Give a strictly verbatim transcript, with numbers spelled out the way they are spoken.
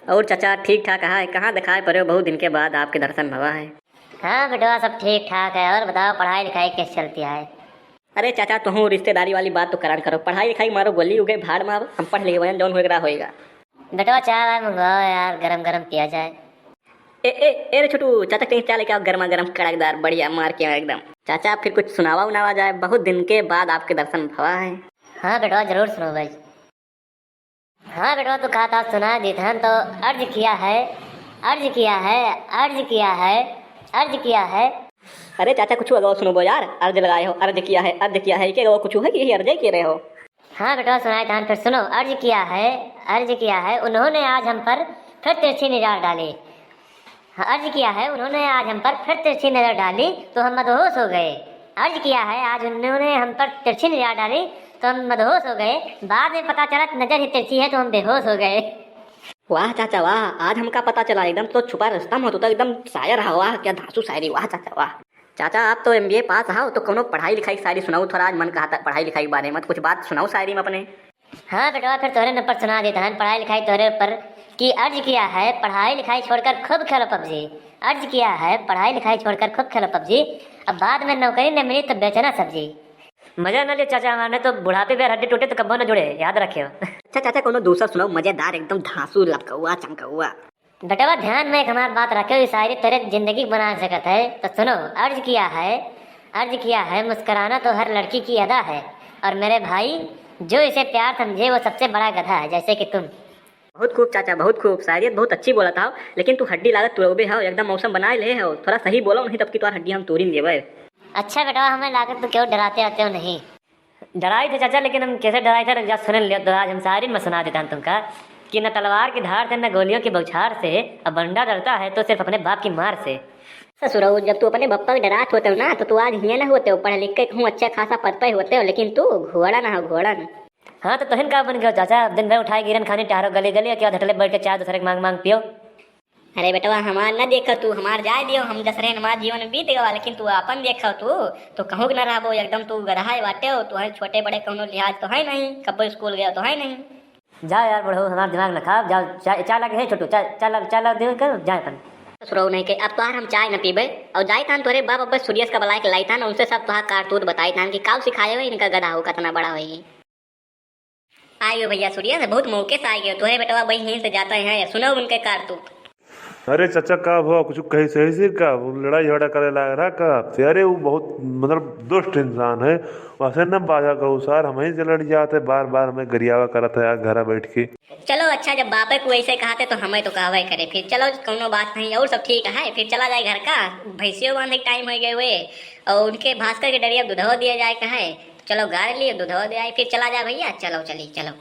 और चाचा ठीक ठाक है? कहाँ दिखाई पड़े हो, बहुत दिन के बाद आपके दर्शन भवा है। हाँ बेटवा, सब ठीक ठाक है। और बताओ, पढ़ाई लिखाई कैसे चलती है? अरे चाचा, तुहूँ रिश्तेदारी वाली बात तो करान करो, पढ़ाई लिखाई मारो गोली, उगे भाड़ मारो, हम पढ़ लिए वजन जौन होएगा होएगा। बेटवा, चाय वाय मंगवाओ यार, गरम गरम पिया जाए। ए, ए, ए रे छोटू, चाचा कहीं चाय लेके आओ, गर्मा गर्म कड़कदार बढ़िया मार के एकदम। चाचा, फिर कुछ सुनावा उनावा जाए, बहुत दिन के बाद आपके दर्शन भवा है। हाँ बेटवा, जरूर सुनो भाई। हाँ बेटवा, तू कहा था सुना दी थन तो अर्ज किया है, अर्ज किया है, अर्ज किया है, अर्ज किया है। अरे चाचा, कुछ अगवा सुनो बो यार, अर्ज लगाए हो, अर्ज किया है, अर्ज किया है, के अगवा कुछ है कि यही अर्ज ही के रहे हो? हाँ बेटवा, सुनाए थान फिर सुनो। अर्ज किया है, अर्ज किया है उन्होंने आज हम पर फिर तिरछी निगाह डाली। हाँ, अर्ज किया है उन्होंने आज हम पर फिर तिरछी नजर डाली तो हम मदहोश हो गए। अर्ज किया है आज उन्होंने हम पर तिरछी निगाह डाली तो हम मदहोश हो गए। बाद में पता चला नजर ही तिरछी है तो हम बेहोश हो गए। वाह चाचा वाह, आज हमका पता चला, एकदम तो छुपा रुस्तम हो तू तो, एकदम शायर है। वाह क्या धांसू शायरी, वाह चाचा वाह। चाचा, आप तो एमबीए पास हो, तो कौनो पढ़ाई लिखाई की शायरी सुनाओ थोड़ा, आज मन कहता पढ़ाई लिखाई के बारे में, तो कुछ बात सुनाओ शायरी में अपने। हाँ बेटवा, फिर तोहरे नंबर सुना देता है पढ़ाई लिखाई तोहरे ऊपर, कि अर्ज किया है पढ़ाई लिखाई छोड़कर खूब खेलो पबजी। अर्ज किया है पढ़ाई लिखाई छोड़कर खूब खेलो पबजी, अब बाद में नौकरी न मिली तो बेचना सब्जी। मजा न ले चाचा, हमारे तो बुढ़ापे में हड्डी टूटे तो कब्बो न जुड़े, याद रखे हो। अच्छा चाचा, कौनो दूसरा सुनाओ मजेदार, एकदम धांसू लपकौआ चमकौआ। बेटवा, ध्यान में एक हमार बात रखे, ये शायरी तेरे जिंदगी बना सकत है। तो सुनो, अर्ज किया है, अर्ज किया है, मुस्कुराना तो हर लड़की की अदा है। और मेरे भाई, जो इसे प्यार समझे, वो सबसे बड़ा गधा है, जैसे कि तुम। बहुत खूब चाचा, बहुत खूब। शायरी बहुत अच्छी बोला था, लेकिन तू हड्डी लागत तुड़ौबे हो, एकदम मौसम बनाए ले हो। थोड़ा सही बोलो, नहीं तब की तोहार हड्डी हम तोड़ी देबे। अच्छा बेटवा, हमें लागत तो क्यों डराते आते हो नहीं। डराई थे चाचा, लेकिन हम कैसे डराई थे, जा सुन लियो। तो आज हम शायरी में सुना देता हूँ तुमका कि न तलवार की धार से, न गोलियों की बौछार से, अब बंदा डरता है तो सिर्फ अपने बाप की मार से। ससुरऊ, जब तू अपने बप्पा के डरात होते हो ना, तो तू आज हियाँ ना होते हो, पढ़ लिख के कहूँ अच्छा खासा पद पे होते हो, लेकिन तू घोड़ा ना हो, घोड़न। हाँ, तो तोहिन का बन गयो चाचा, दिन भर उठाए गिरन खानी टहरो गली गली, क्या धटले बैठ के चाय दूसरे के मांग मांग पियो। अरे बेटवा, हमार न देखा तू, हमार जाए दियो, हम जसरे हमार जीवन बीत गवा, लेकिन तू आपन देखा तू, तो कहूँ के न रहबो, एकदम तू गधा है बाटे हो, तू है छोटे बड़े कौनो लिहाज तो है नहीं, कब्बो स्कूल गया तो है नहीं। जाओ यार बुढ़ऊ, हमार दिमाग न खाओ, जाओ चाय, चाय लगे है छोटू, चाय, चाय ला, चाय ला दे कर जाए अपन। ससुरऊ नहीं के, अब तोहार हम चाय न पीबे, और जाए तान तोरे बाप अब सूर्यस का बुलाए के लाई तान, उनसे सब तोहार कारतूत बताई तान कि काऊ सिखाए हुए इनका गधा हो कितना बड़ा होई। आइयो भैया सूर्यस, बहुत मौके से आ गयो, तोहे बेटवा बहिन से जाता है, सुनो उनके कारतूत। अरे चाचा, का भवा, कुछ कही सही से का? वो लड़ाई झगड़ा करे लाग रहा का आपसे? अरे वो बहुत मतलब दुष्ट इंसान है, वैसे न बाजा करो सार, हम ही से लड़ जाते, बार बार हमें गरियावा करत है यार घर बैठ के। चलो अच्छा, जब बापे को ऐसे कहते तो हमें तो कहवे करे। फिर चलो, कौनो बात नहीं, और सब ठीक है, फिर चला जाए घर का, भैंसियों बांधे के टाइम हो गए हुए, और उनके भास्कर के डरिया दूधो दिया जाए कहे, तो चलो गाड़ लिए दूधो दे आए, फिर चला जाए भैया, चलो चली चलो।